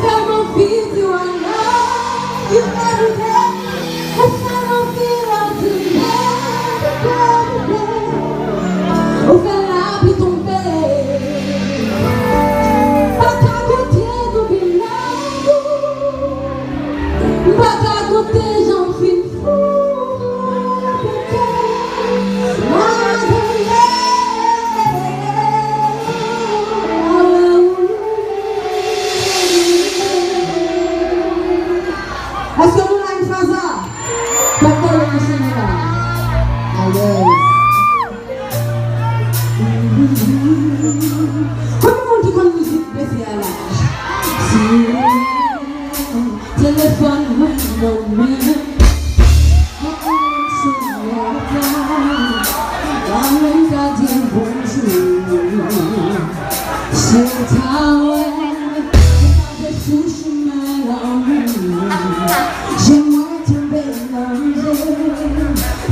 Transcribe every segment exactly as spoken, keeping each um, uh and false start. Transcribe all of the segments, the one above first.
Fè m anvi di w I love you every day. Ou fè m anvi love you every day. Ou fè lapli tonbe. Pa ka kote nou vin la. M pa ka kote jan w fin fou. Èske nou la, Infaza? Fè m tande mache nou la. Alèz. Konbyen moun ki konn mizik mesye a la? Si telefòn mwen nan men, mwen konn sou mwen la, la menm ka di bonjou. Si w ta wè, ou pa vle sou chimen lanmou. Je mwen tonbe nan je,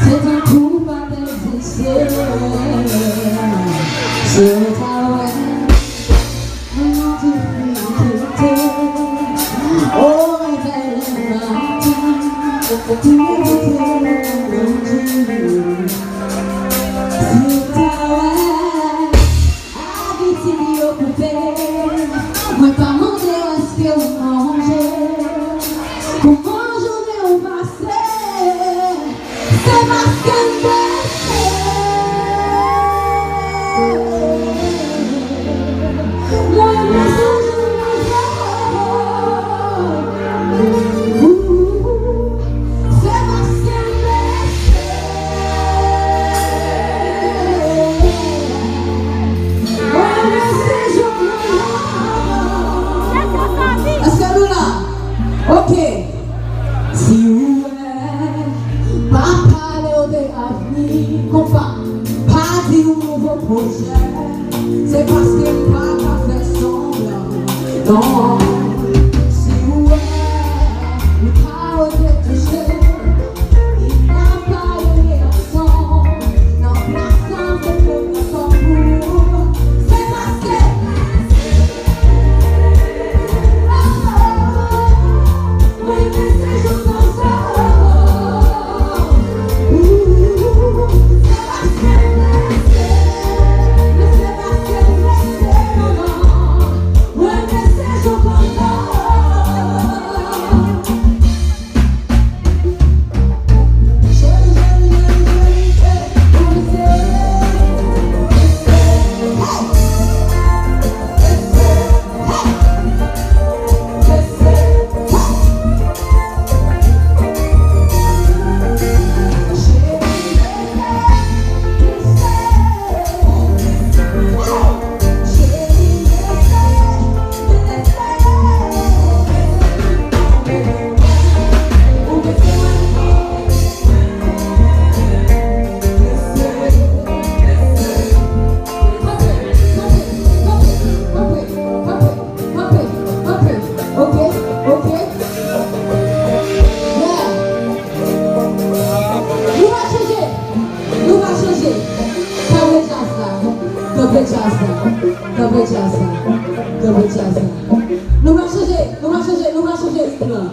se tankou pa t egziste. Si w ta wè, mwen nan difikilte. O revèy lè maten, ti medite nan Bondye. Si w ta wè, abitid yo koupe. Mwen pa mande èske ou manje. Kouman jounen ou pase? Se paske m blese. Mwen blese jounen. Se paske m blese. Èske nou la? Ok. Si w wè, pa pale w de avni, konpa, pa di w nouvo pwojè. Se paske m pa ka fè sanblan. Non. Si w wè, m pa oze touche, il n'y a pas de réaction. Nan plas sa, se pran kòb pou ou. Se paske Kanpe, kanpe, kanpe, kanpe. Ok, ok. Yeah. Nou pa chanje, nou pa chanje. Kanpe djaz la, kanpe djaz la, kanpe djaz la, kanpe djaz la. Nou pa chanje, nou pa chanje, nou pa chanje ritm lan.